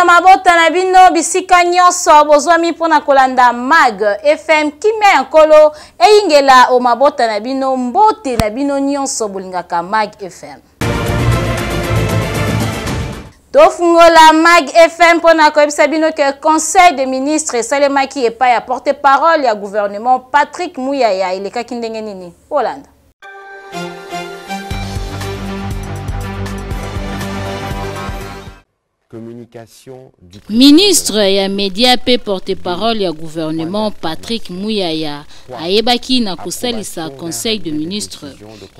na mabota na bino bisika nyonso bozwami mpo na kolanda Mag FM kimia ya Nkolo eyingela o mabota na bino mbote na bino nyonso bolingaka Mag FM. Tofungola Mag FM mpo na koyebisa bino ke Conseil des ministres esalemaki epai ya porte-parole ya gouvernement Patrick Muyaya elekaki ndenge nini? Olanda. Ministre ya media mpe porte-parole ya gouvernement Patrick Muyaya ayebaki na kosalisa Conseil de ministres.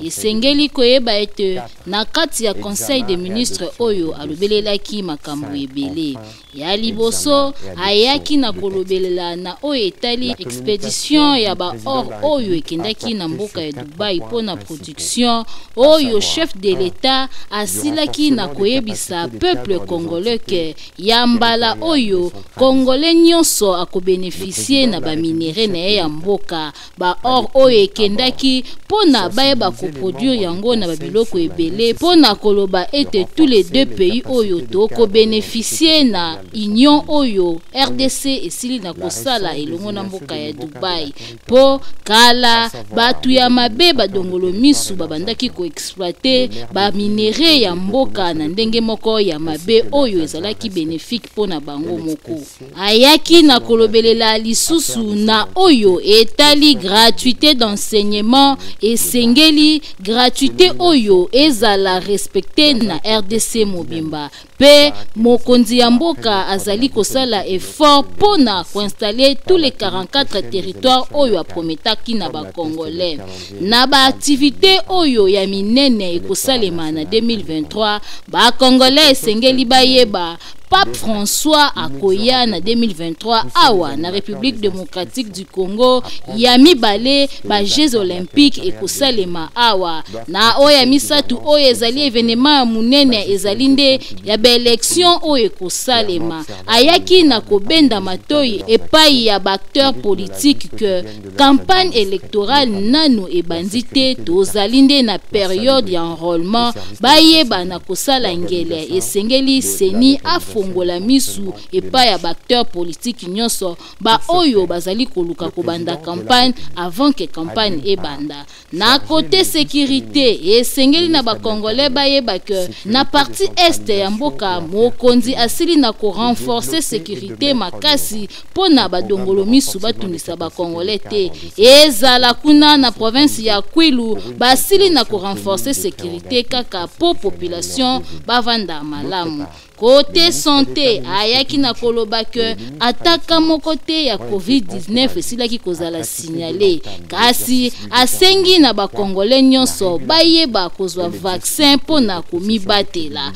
Esengeli koyeba ete na kati ya Conseil des ministres oyo alobelelaki makambo ebele. Ya liboso, ayaki na kolobelela na oyo etali expedition ya ba or oyo ekendaki na mboka ya Dubaï mpo na production oyo chef de l'Etat asilaki na koyebisa peuple congolais que ya mbala oyo congolais nyonso ako beneficier na ba minerais na ye ya mboka. Ba or oyo ekendaki mpo na bayeba ko produire yango na ba biloko ebele mpo na koloba ete tous les deux pays oyo to ko beneficier na union oyo rdc esili na kosala elongo na mboka ya Dubaï mpo kala batu ya mabe ba dongolo misu babandaki ko exploiter ba minerais ya mboka na ndenge moko ya mabe oyo ezalaki benefique mpo na bango moko. Ayaki na kolobelela lisusu na oyo etali gratuite d'enseignement, esengeli gratuite oyo ezala respecter na rdc mobimba mpe mokonzi ya mboka azali kosala effort mpo na ko installer tous les 44 territoires oyo a prometaki na ba congolais. Na ba activites oyo ya minene ekosalema na 2023, ba congolais esengeli bayeba Pape François akoya na 2023 awa na Republique democratique du Congo ya mibale ba Jeux olympiques ekosalema awa na oyo ya misato oyo ezali evenement ya munene ezali nde ya ba election oyo ekosalema ayaki na kobenda matoyi epayi ya ba acteurs politiques que Campagne electorale nanu ebandi te, tozali nde na periode ya enrolement, bayeba na kosala ngele, esengeli ceni afongola misu epai ya ba acteurs politiques nyonso ba oyo bazali koluka kobanda campagne avant que campagne ebanda. Na cote securite, esengeli na ba congolais bayeba que na partie est ya mboka mokonzi asili na ko renforcer securite makasi mpo na ba dongolo misu batungisa ba congolais te. Ezala kuna na province ya Kwilu basili na ko renforcer securite kaka mpo population bavanda malamu. Cote sante, ayaki na koloba que ata cas moko te ya Covid 19 esilaki kozala signale. Kasi asengi na ba congolais nyonso bayeba kozwa vaccin mpo na komibatela.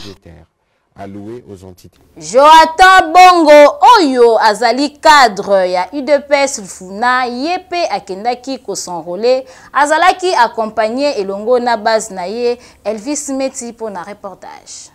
Joatan Bongo oyo azali cadre ya udps Lfuna ye mpe akendaki ko s'enroler, azalaki accompagner elongo na base na ye Elvis Meti mpo na reportage.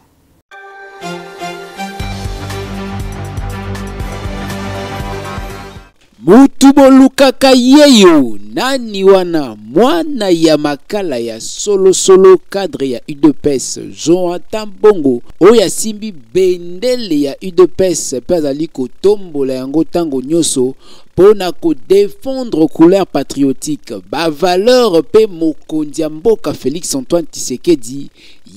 Mutu bolukaka yeyo nani wana mwana ya makala ya solo solo cadre ya udps Jonathan Bongo oyo asimbi bendele ya udps mpe azali kotombola yango ntango nyonso mpo na kodefendre couleur patriotique ba valeur mpe mokonzi ya mboka Felix Antoine Tshisekedi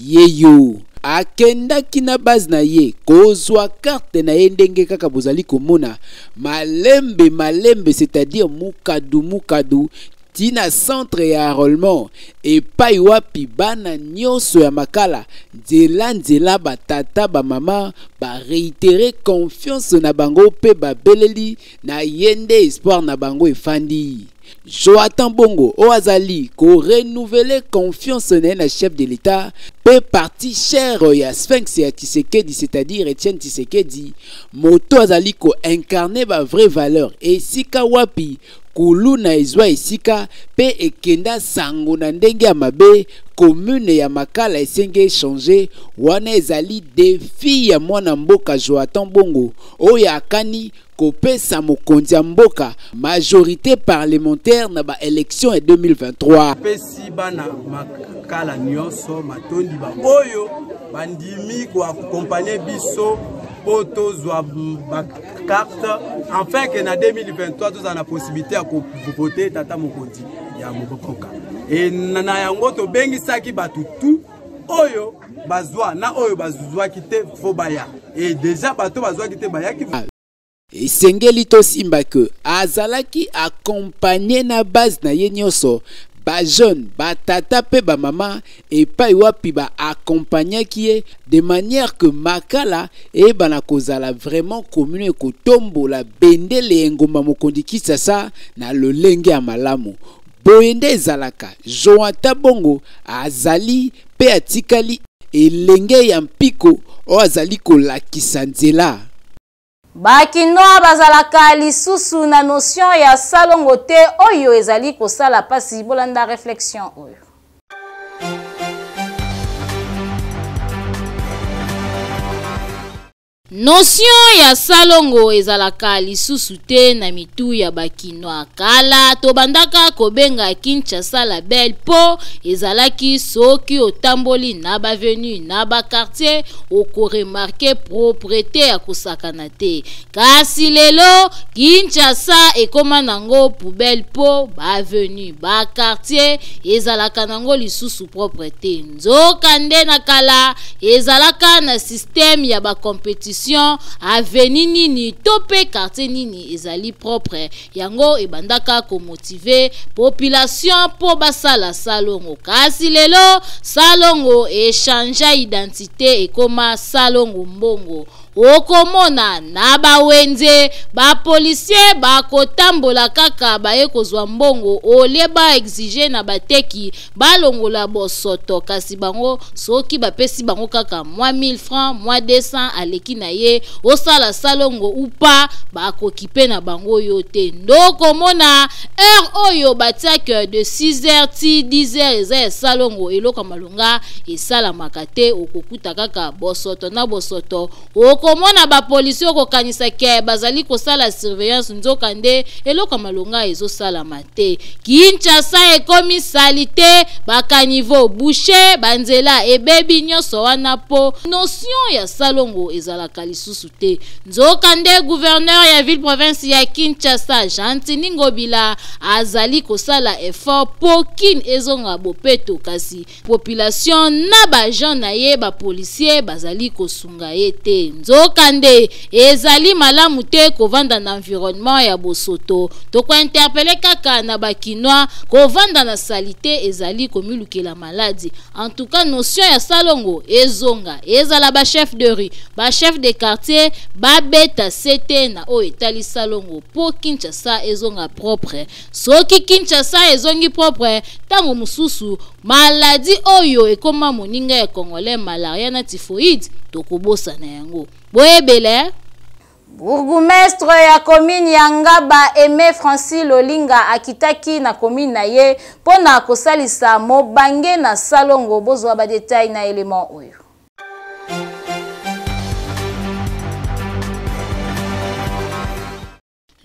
Yeyo akendaki na base na ye kozwa carte na ye ndenge kaka bozali komona malembe malembe c'est-à-dire mukadu mukadu ti na centre ya enrôlement epai wapi bana nyonso ya makala nzela nzela batata bamama ba réitérer confiance na bango mpe babeleli na ye nde espoir na bango efandi. Joatan Bongo oyo azali ko renouveler confiance na ye na chef de l'Etat mpe parti cher ya Sphinx ya Tshisekedi, c'est-à-dire Etienne Tshisekedi, moto azali ko incarner ba vraies valeurs esika wapi kuluna ezwa esika mpe ekenda sango na ndenge ya mabe commune ya Makala esenge echanger wana ezali defi ya mwana mboka Joatan Bongo oyo akani kopesa mokonzi ya mboka majorite parlementaire na ba elections ya 2023. Pesi bana Makala nyonso matondi ba oyo bandimi ko accompagner biso. mpo tozwa bacarte enfin ke na 2023 tozala na possibilité ya kovote tata mokonzi ya mboka. E na yango tobengisaki bato tout oyo bazwa na oyo bazwaki te fo baya. E deja bato bazwaki te bayaki. Esengeli tosimba ke azalaki accompagné na base na ye nyonso, bajeune, batata mpe bamama, epai wapi baaccompagnaki ye de manière que Makala eyebana kozala vraiment commune ekotombola bendele ya engumba mokonzi Kinshasa na lolenge ya malamu. Boye nde ezalaka. Jonathan Bongo azali mpe atikali elenge ya mpiko oyo azali kolakisa nzela. Bakinois bazalaka lisusu na notion ya salongo te oyo ezali kosala pasi. Bolanda réflexion oyo. Notion ya salongo ezalaka lisusu te na mitu ya bakinois. Kala tobandaka kobenga Kinshasa la belle po ezalaki soki otamboli na ba avenue na ba quartier okoremarke propreté ya kosakana te. Kasi lelo Kinshasa ekoma nango poubelle po ba avenue ba quartier ezalaka nango lisusu propre te. Nzoka nde na kala ezalaka na système ya ba compétition, avenue nini to pe quartier nini ezali propre, yango ebandaka komotive population po basala salongo. Kasi lelo salongo echangea identité, ekoma salongo mbongo. Okomona na bawenze bapolisier bakotambola kaka baye kozwa mbongo olie ba exige na bateki balongola bosoto, kasi bango soki bapesi bango kaka mwa 1000 francs mwa 200 aleki na ye osala salongo upa bakokipe na bango yo te. Ndokomona heure oyo batiaka de 6h ti 10h eza ya salongo, eloko malonga esalamaka te, okokuta kaka bosoto na bosoto. Okomona bapolisi okokanisa ke bazali kosala surveillance, nzoka nde eloko malonga ezosalama te. Kinshasa ekomi salité, bakaniveau bouché, banzela ebebi nyonso wana po notion ya salongo ezalaka lisusu te. Nzoka nde gouverneur ya ville province ya Kinshasa Gentiny Ngobila azali kosala effort po Kin ezonga bopeto, kasi population na ba agent na ye ba policier bazali kosunga ye te. Nzoka nde ezali malamu te kovanda na environnement ya bosoto. Tokointerpele kaka na bakinois, kovanda na salité ezali komilukela maladi. En tout cas notion ya salongo ezonga, ezala ba chef de rue, ba chef de quartier babeta sete na oyo etali salongo po Kinshasa ezonga propre. Soki Kinshasa ezongi propre, tango mosusu maladie oyo ekoma moninga ya congolais, malaria na typhoïde, tokobosana yango. Boyebele. Bourgmestre ya commune ya Ngaba Aimé Francis Lolinga akitaki na commune na ye mpona kosalisa mobange na salongo. Bozwa ba détail na élément oyo.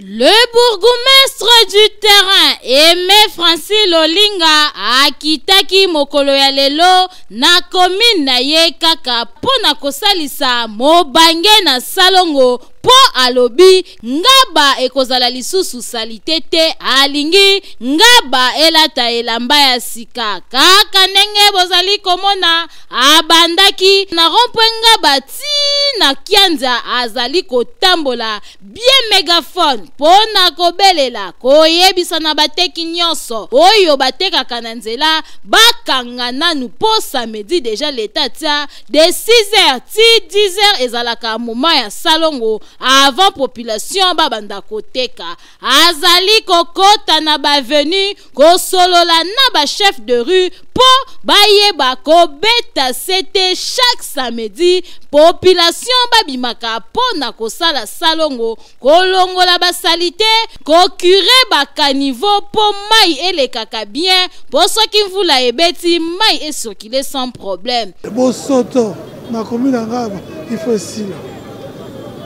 Le bourgmestre du terrain Aimé Francis Lolinga akitaki mokolo ya lelo na commune na ye kaka mpona kosalisa mobange na salongo, po alobi Ngaba ekozala lisusu salité te, alingi Ngaba elata elamba ya sika. Kaka ndenge bozali komona abandaki na rond-point Ngaba ti na Kianza, azali kotambola bien mégaphone mpona kobelela koyebisa na bateki nyonso oyo batekaka na nzela bakanga nanu po samedi déjà leta tia de 6h ti 10h ezalaka moment ya salongo avant population babanda koteka. Azali kokota na bavenu kosolola na bachef de rue po bayeba kobeta sete chaque samedi population babimaka mpo na kosala salongo, kolongola basalite, kocurer bacaniveau mpo mai elekaka bien, mpo soki mvula ebeti mai ecircule sans problème. Bosoto na commune ya Ngaba il faut esila,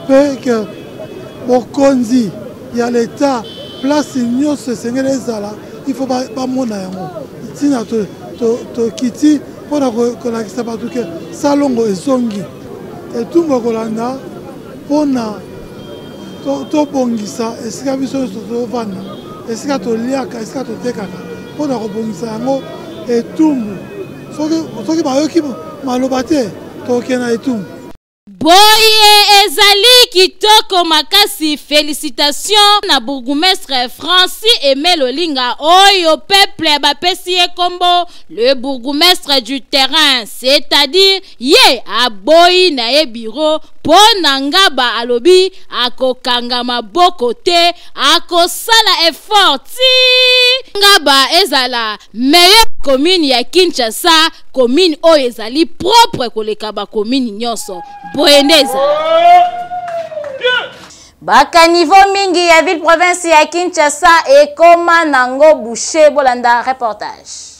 mpe ke bokonzi ya leta place nyonso esengeli ezala, il faut bamona yango. Ntina tokiti mpona kolakisa bato ke salongo ezongi, etumbu ekolanda. mpona tobongisa esika biso nyonso tozovanda, esika toliaka, esika totekaka, mpona kobongisa yango etumbu. Soki bayoki maloba te, tokokende na etumbu. Boye ezali kitoko makasi, felicitation na bourgmestre Francis Aimé Lolinga oyo peuple bapesi ye kombo le bourgmestre du terrain, c'est-à-dire ye aboyi na ye bureau mpo na Ngaba, alobi akokanga maboko te, akosala effort ti Ngaba ezala meilleure commune ya Kinshasa, commune oyo ezali propre koleka bacommune nyonso. Boye nde ezala. Bacaniveaux mingi ya ville province ya Kinshasa ekoma nango bouché. Bolanda reportage.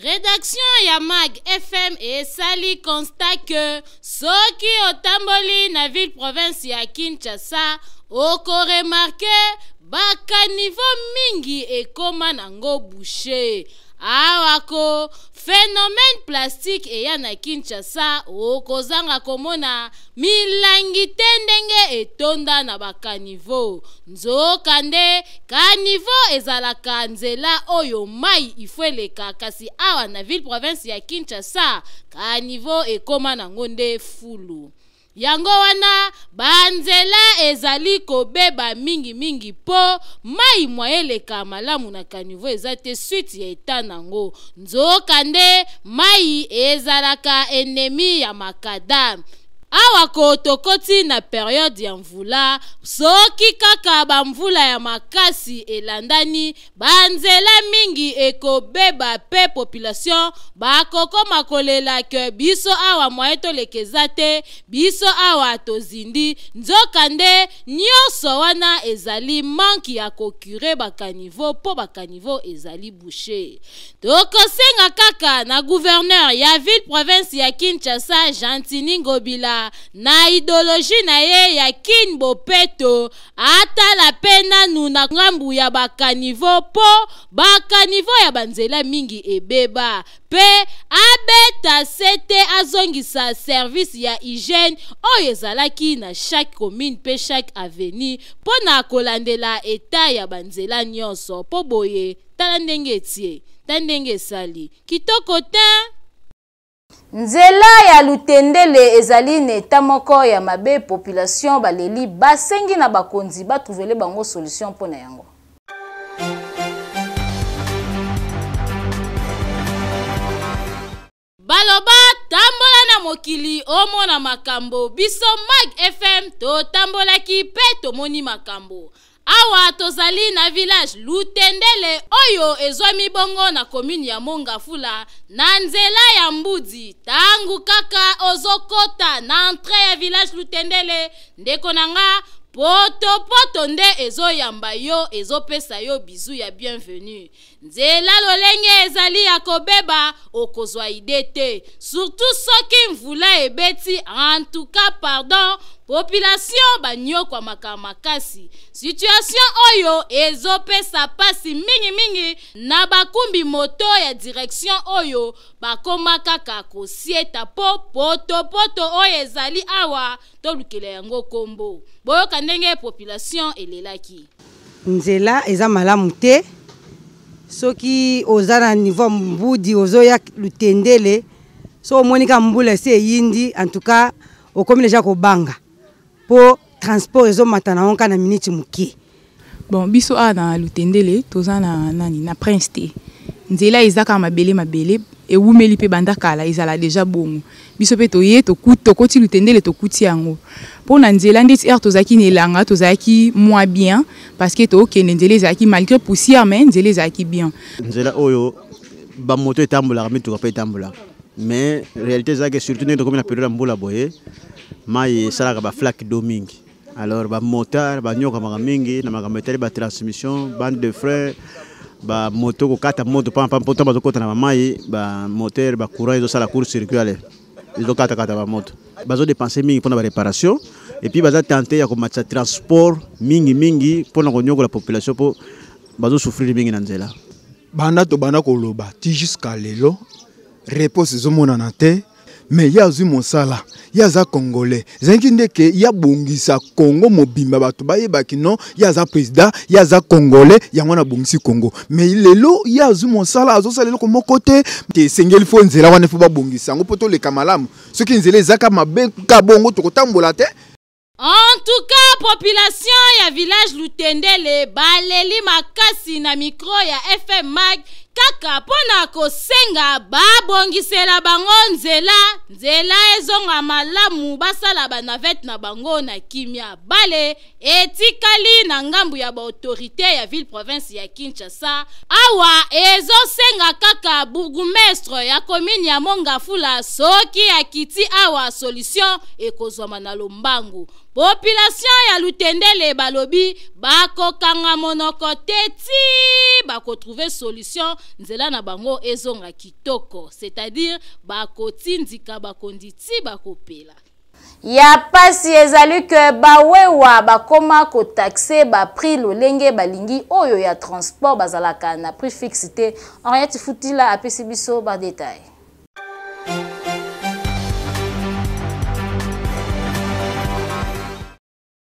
Rédaction ya Mag FM esali constat que soki otamboli na ville province ya Kinshasa, okoremarquer bacaniveaux mingi ekoma nango bouché. Awa ko phénomène plastique eya na Kinshasa, okozanga komona milangi te ndenge etonda na bacaniveaux. Nzokande caniveau ezalaka nzela oyo mai ifo eleka, kasi awa na ville province ya Kinshasa caniveau ekoma nango nde fulu. Yango wana banzela ezali kobeba mingimingi mpo mai mwa eleka malamu na caniveau eza te, suite ya eta nango. Nzokande mai ezalaka ennemi ya macadam. Awa ko tokoti na période ya mvula, soki kaka bamvula ya makasi elandani, banzela mingi ekobeba mpe population bakokoma kolela ke biso awa moye toleka eza te, biso awa tozindi. Nzokande nyonso wana ezali manque ya kocurer bacaniveaux, mpo bacaniveaux ezali bouché. Tokosenga kaka na gouverneur ya ville province ya Kinshasa, Gentiny Ngobila, na idéologie na ye ya Kin bopeto, atala mpe nanu na ngambu ya bacaniveaux, mpo bacaniveaux ya banzela mingi ebeba, mpe abeta sete azongisa service ya hygiène oyo ezalaki na chaque commune mpe chaque avenue, mpo na kolandela eta ya banzela nyonso. Mpo boye, tala ndenge etie, ta ndenge esali kitoko te. Nzela ya Lutendele ezali na eta moko ya mabe. Population baleli, basengi na bakonzi batrouvele bango solution mpo na yango. Baloba tambola na mokili omona makambo. Biso Mag FM totambolaki mpe tomoni makambo. Awa tozali na village Lutendele oyo ezwami bongo na commune ya Mont-Ngafula, na nzela ya Mbudi. Ntango kaka ozokota na entrée ya village Lutendele, ndeko na nga, potopoto nde ezoyamba yo, ezopesa yo bisou ya bienvenue. Nzela lolenge ezali ya kobeba, okozwa idée te, surtout soki mvula ebeti. En tout cas, pardon, population banyokwamaka makasi. Situation oyo ezopesa pasi mingimingi na bakumbi moto ya direction oyo bakoma kaka kosieta, mpo potopoto oyo ezali awa, tolukela yango kombo. Boyoka ndenge population elelaki. Nzela eza malamu te. Soki oza na niveau Mbudi, ozoya Lutendele, so omoni ka mbula esi eyindi, en tout cas okomi deja kobanga, mpo transport ezomata na ngo na miniti moke. Bon, biso awa na Lutendele toza na nani, na prince te. Nzela eza kaka mabele mabele, ewumeli mpe banda kala ezala deja bongo. Biso mpe toye, tokoti Lutendele, tokuti yango. Mpo na nzela, ndeti heure tozalaki na elanga, tozalaki mwa bien, parce que tokende, nzela ezalaki malgré poussière, mais nzela ezalaki bien. Nzela oyo, bamoto etambolaka, mituka mpe etambolaka, mais réalité ezalaki, surtout ndenge tokomi na période ya mbula boye, mai esalaka baflaque d'eau mingi. Alors bamotard banyokamaka mingi na makambo etali batransmission, bande de frein, bamoto kokata moto pamba mpo ntango bazokota na bamai, bamoteur, bacourant ezosala court circuit, ale ezokatakata bamoto. Bazodépenser mingi mpona baréparation, et puis baza tente ya komatisa transport mingimingi mpona konyokola population, mpo bazosouffrir mingi na nzela. Banda tobanda koloba ti jusqu'à lelo, Réponse ezomonana te. Mais ye azwi mosala, ye aza congolais, ezalaki nde ke ye abongisa Congo mobimba, bato bayebaki non, ye aza président, ye aza congolais, yango wana abongisi Congo. Mais lelo ye azwi mosala, azosala eloko moko te. Esengeli fo nzela wana fo babongisa yango mpo toleka malamu. Soki nzela ezaka mabe ka bongo, tokotambola te. En tout cas, population ya village Lutendele baleli makasi na micro ya FM Mag kaka mpona kosenga babongisela bango nzela, nzela ezonga malamu, basala banavette na bango na kimia. Bale etikali na ngambu ya baautorité ya ville province ya Kinshasa. Awa ezosenga kaka bourgmestre ya commune ya Mongafula, soki akiti awa, solution ekozwama na lombangu. Population ya Lutendele balobi bakokanga monoko te ti bakotrouve solution, nzela na bango ezonga kitoko, c'est-à-dire bakotindika bakondi ti bakopela. Ya pasi ezali ke bawewa bakoma kotaxe baprix lolenge balingi. Oyo ya transport bazalaka na prix fixe te. Henriette Futila apesi biso badetail.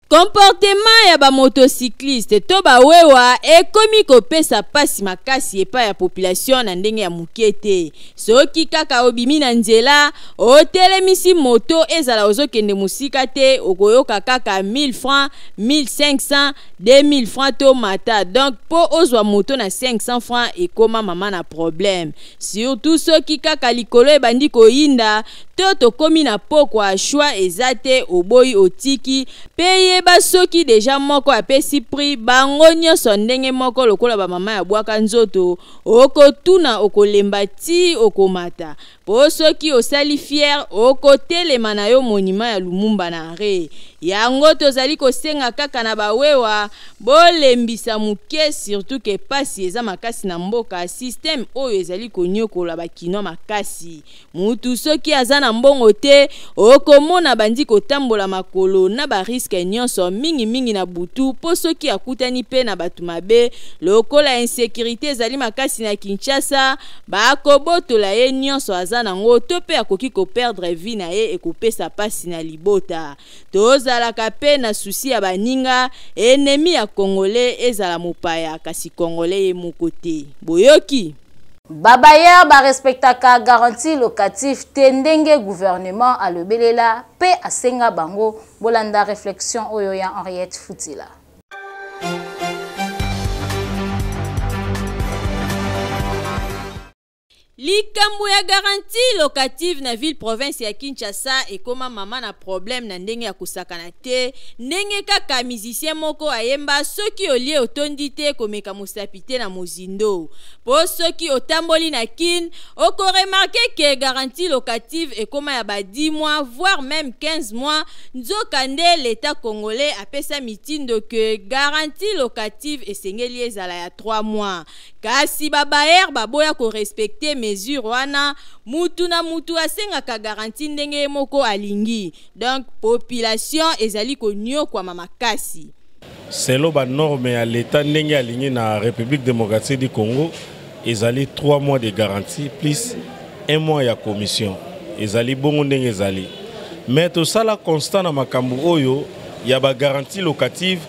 Comportement ya bamotocycliste to bawewa ekomi kopesa pasi makasi epai ya population na ndenge ya moke te. Soki kaka obimi na nzela, otelemisi moto, ezala ozokende mosika te, okoyoka kaka 1000 francs, 1500, 2000 francs to mata. Donc mpo ozwa moto na 500 francs ekoma mama na problème, surtout soki kaka likolo ebandi koyinda to tokomi na pokwa. Choix eza te, oboyi, otiki. Mpe yeba, soki deja moko apesi prix, bango nyonso ndenge moko, lokola bamama ya bwaka nzoto. Okotuna, okolemba ti okomata, mpo soki osali fier, okotelema na yo monument ya Lumumba na re. Yango tozali kosenga kaka na bawewa bolembisa moke, surtout ke pasi eza makasi na mboka. Système oyo ezali konyokola bakinois makasi. Mutu soki aza na mbongo te, okomona bandi kotambola makolo na barisque nyonso, mingimingi na butu, mpo soki akutani mpe na bato mabe, lokola insécurité ezali makasi na Kinshasa, bakobotola ye nyonso aza nango to mpe akoki koperdre vie na ye. Ekopesa mpasi na libota. Tozalaka mpe na souci ya baninga. Ennemi ya congolais ezala mopaya, kasi congolais ye moko te. Boyoki? Babailleur barespectaka garantie locative te ndenge gouvernement alobelela mpe asenga bango. Bolanda réflexion oyo ya Henriette Futila. Likambo ya garantie locative na ville province ya Kinshasa ekóma mama na problème na ndenge ya kosakana te. Ndenge kaka musicien moko ayemba, soki olie otondi te, komeka mosapi te na mozindo. Mpo soki otamboli na Kine, okoremarquer ke garantie locative ekóma ya ba 10 mois, voire même 15 mois. Nzoka nde l'État congolais apesa mitindo ke garantie locative esengeli ezala ya 3 mois, kasi babailleur baboya korespecter mesure wana. Mutu na mutu asengaka garantie ndenge ye moko alingi. Donc population ezali konyokwama makasi. Selon banorme ya l'État ndenge alingi na République démocratique du Congo, ezali 3 mois de garantie plus 1 mois ya commission. Ezali bongo ndenge ezali. Mais tosala constat na makambo oyo ya bagarantie locative,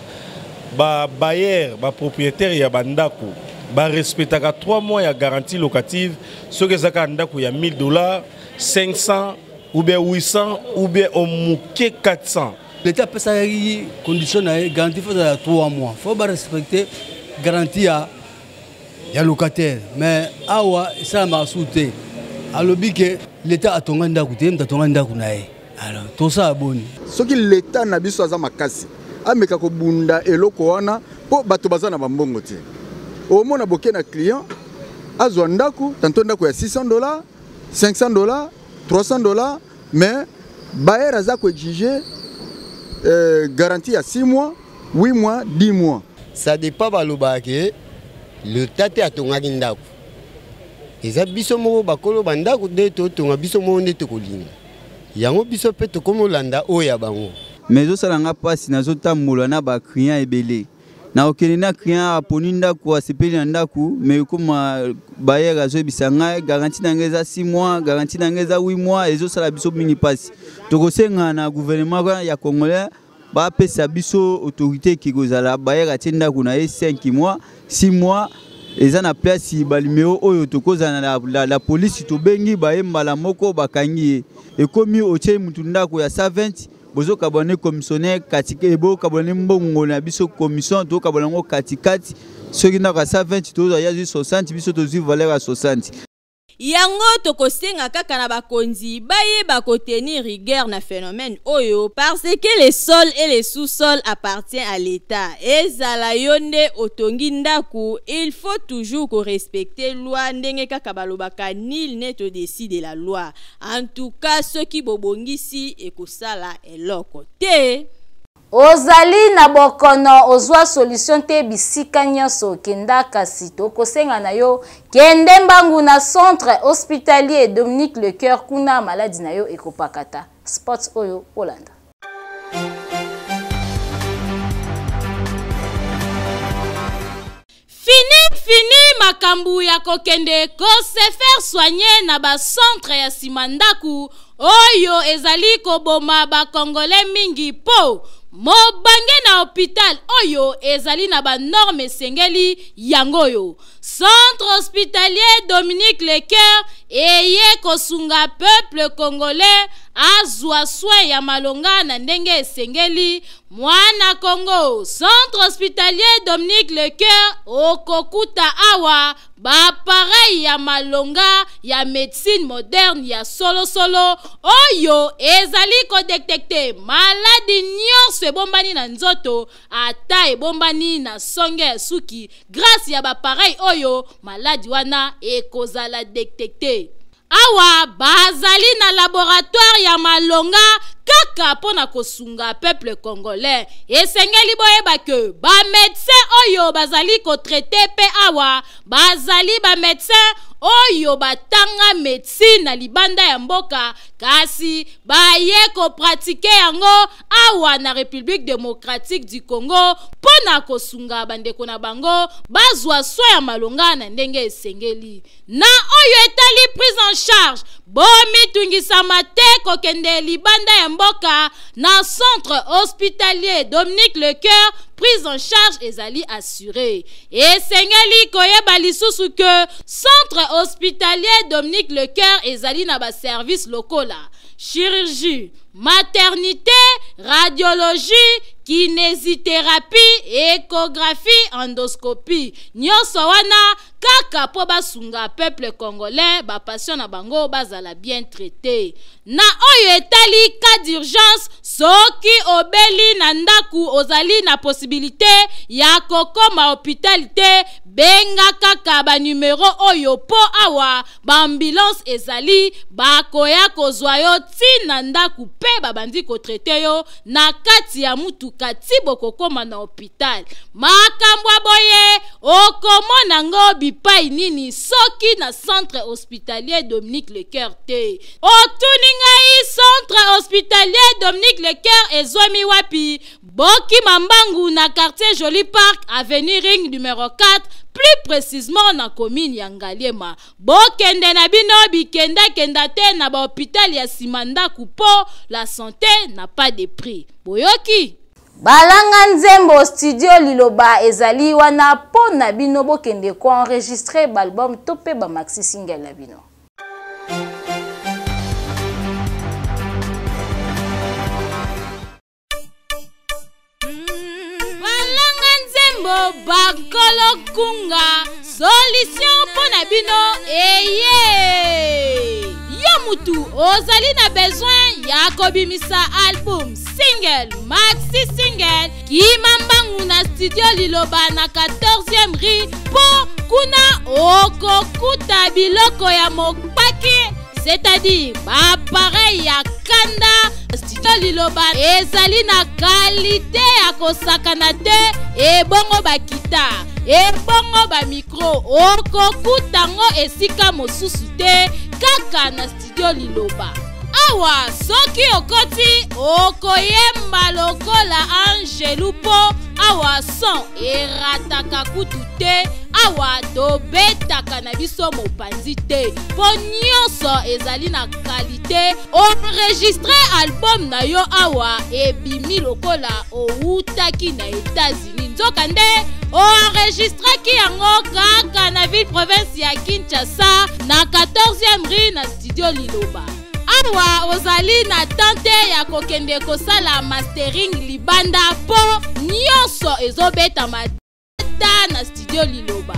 babailleur, bapropriétaire ya bandako barespectaka 3 mois ya garantie locative soki eza kaka ndako ya 1000 dollars, 500 ou bien 800 ou bien au moke 400. L'État apesaki condition na ye, garantie fo ezala 3 mois, fo barespecte garantie ya locataire. Mais awa esalamaka su te. Alobi ke l'État atonga ndako te, ye moto atonga ndako na ye. Alors tosala boni? Soki l'État na biso aza makasi, ameka kobunda eloko wana, mpo bato baza na bambongo te. Omona boke na client azwa ndako, tanto ndako ya 600 dollars, 500 dollars, 300 dollars, mais bailleur aza koexige garantie ya 6 mois, 8 mois, 10 mois. Ça dépend. Balobaka ke leta te atongaki ndako, eza biso moko bakolo bandako nde totonga, biso moko nde tokolinga yango, biso mpe tokomi olanda oyo ya bango. Mais ezosala nga mpasi, nazotambola na baclient ebele. Nakokende na client aponi ndako, asepeli na ndako, mais ekoma bailleur azoyebisa ngai garantie na ngai eza 6 mois, garantie na ngai eza 8 mois, ezosala biso mingi mpasi. Tokosenga na gouvernement ya congolais bapesa biso autorité eki kozala bailleur atie ndako na ye 5 mois, 6 mois, eza na place banimero oyo tokozala na la police, tobengi baye mbala moko bakangi ye. Ekomi otie mutu ndako ya 120, bozokabwana commissionnaire katika, bokabwana mbongo na biso commission, tokabwana yango katikati. Soki ndako ya 120 tozwa ya 60, biso tozwi valeur ya 60. Yango tokosenga kaka na bakonzi bayeba kotenir rigueur na phénomène oyo, parce que le sol et le sous-sol appartient à l'État. Ezala yo nde otongi ndako, il faut toujours korespecter loi, ndenge kaka balobaka nul n'est au-dessus de la loi. En tout cas soki bobongisi ekosala eloko te. Ozali na bokono, ozwa solution te bisika nyonso okenda, kasi tokosenga na yo kende mbangu na centre hospitalier Dominique Lecoeur, kuna maladi na yo ekopakata. Sport oyo olanda. Fini fini makambo ya kokende ko se faire soigner na ba centre ya nsima ndako oyo ezali koboma ba Congolais mingi, po mobange na hôpital oyo ezali na ba norme esengeli. Yango oyo centre hospitalier Dominique Lecoeur eye kosunga peuple congolais azwa soin ya malonga na ndenge esengeli. Mwana Congo, centre hospitalier Dominique Lecoeur okokuta awa baappareil ya malonga ya médecine moderne ya solosolo oyo ezali kodétecter maladi nyonso ebombani na nzoto, ata ebombani na songe ya suki. Grâce ya baappareil oyo, maladi wana ekozala détecté. Awa bazali na laboratoire ya malonga kaka mpo na kosunga peuple congolais. Esengeli boyeba ke bamédecin oyo bazali kotraiter mpe awa bazali bamédecin oyo batanga médecine na libanda ya mboka, kasi baye kopratiquer yango awa na République démocratique du Congo mpo na kosunga bandeko na bango bazwa soin ya malonga na ndenge esengeli. Na oyo etali prise en charge, bomitungisama te kokende libanda ya mboka. Na centre hospitalier Dominique Lecoeur, prise en charge ezali assuré. Esengeli koyeba lisusu ke centre hospitalier Dominique Lecoeur ezali na baservice lokola chirurgie, maternité, radiologie, kinésithérapie, échographie, endoscopie. Nyonso wana kaka mpo basunga peuple congolais, bapatient na bango bazala bien traité. Na oyo etali cas d'urgence, soki obeli na ndako, ozali na possibilité ya kokoma hôpital te, benga kaka banumero oyo, mpo awa baambulance ezali, bakoya kozwa yo ntina ndako mpe babandi kotraiter yo na kati ya mutuka ti bokokóma na hôpital. Makambo ya boye okomona ngo bipai nini soki na centre hospitalier Dominique Lecoeur te? Otuni ngai, centre hospitalier Dominique Lecoeur ezwami wapi? Bokima mbangu na quartier Joli Park, avenue Ring numéro 4, plus précisément na commune ya Ngaliema. Bokende na bino bikendakenda te na bahôpital ya nsima ndako, mpo la santé n'a pas de prix. Boyoki? Balanga nzembo, studio Liloba ezali wana mpo na bino. Bokende koenregistrer baalbum to mpe bamaxi single na bino. Balanga nzembo, bakolo kunga, solution mpo na bino eye. Yo mutu ozali na besoin ya kobimisa album, single, maxi single, kima mbangu na studio Liloba na 14e rue, mpo kuna okokuta biloko ya mopaki, c'est-à-dire baappareil ya kanda. Studio Liloba ezali na qualité ya kosakana te. Ebongo bakita, ebongo bamicro, okokuta ngo esika mosusu te, kaka na studio Liloba. Awa soki okoti, okoyemba lokola angelu, mpo Awa son erataka kutu te, awa tobetaka na biso mopanzi te, mpo nyonso ezali na kalite. Enregistre album na yo awa ebimi lokola owutaki na Etats-Unis, nzokande oenregistraki yango kaka na ville province ya Kinshasa na 14e rue na studio Liloba. Awa ozali na temps te ya kokende kosala mastering libanda mpo nyonso ezobetama ta na studio Liloba.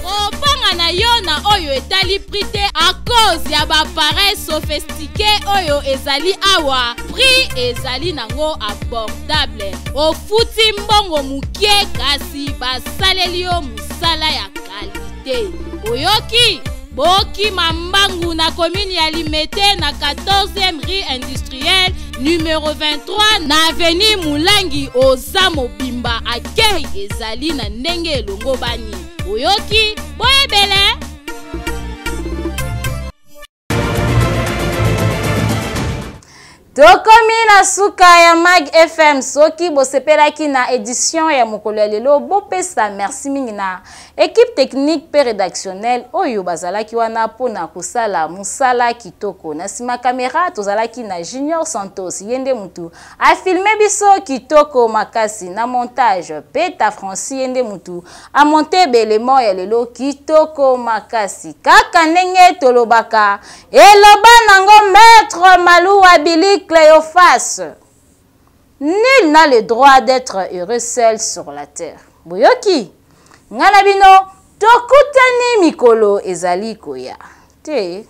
Kobanga na yo na oyo etali prix te à cause ya ba appareil sophistiqué oyo ezali awa, prix ezali nango abordable. Ofuti mbongo mokie kasi basaleli yo mosala ya kalite. Oyoki? Bokima mbangu na commune ya Limete na 14e rue industrielle numero 23 na avenue Mulangi. Oza mobimba, accueil ezali na ndenge elongobani. Oyoki? Boyebele. Tokomi na suka ya Mag FM. Soki bosepelaki na edition ya mokolo ya lelo, bopesa merci mingi na équipe technique pe rédactionnelle oyo bazalaki wana mpona kosala mosala kitoko. Na nsima kamera tozalaki na Junior Santos, ye nde mutu afilme biso kitoko makasi. Na montage Peta Francis, ye nde mutu amonte belemo ya lelo kitoko makasi. Kaka ndenge tolobaka, eloba nango Maître Malouwa Billy Cléophas, nul n'a le droit d'être heureux seul sur la terre. Boyoki nga na bino, tokutani mikolo ezali koya te.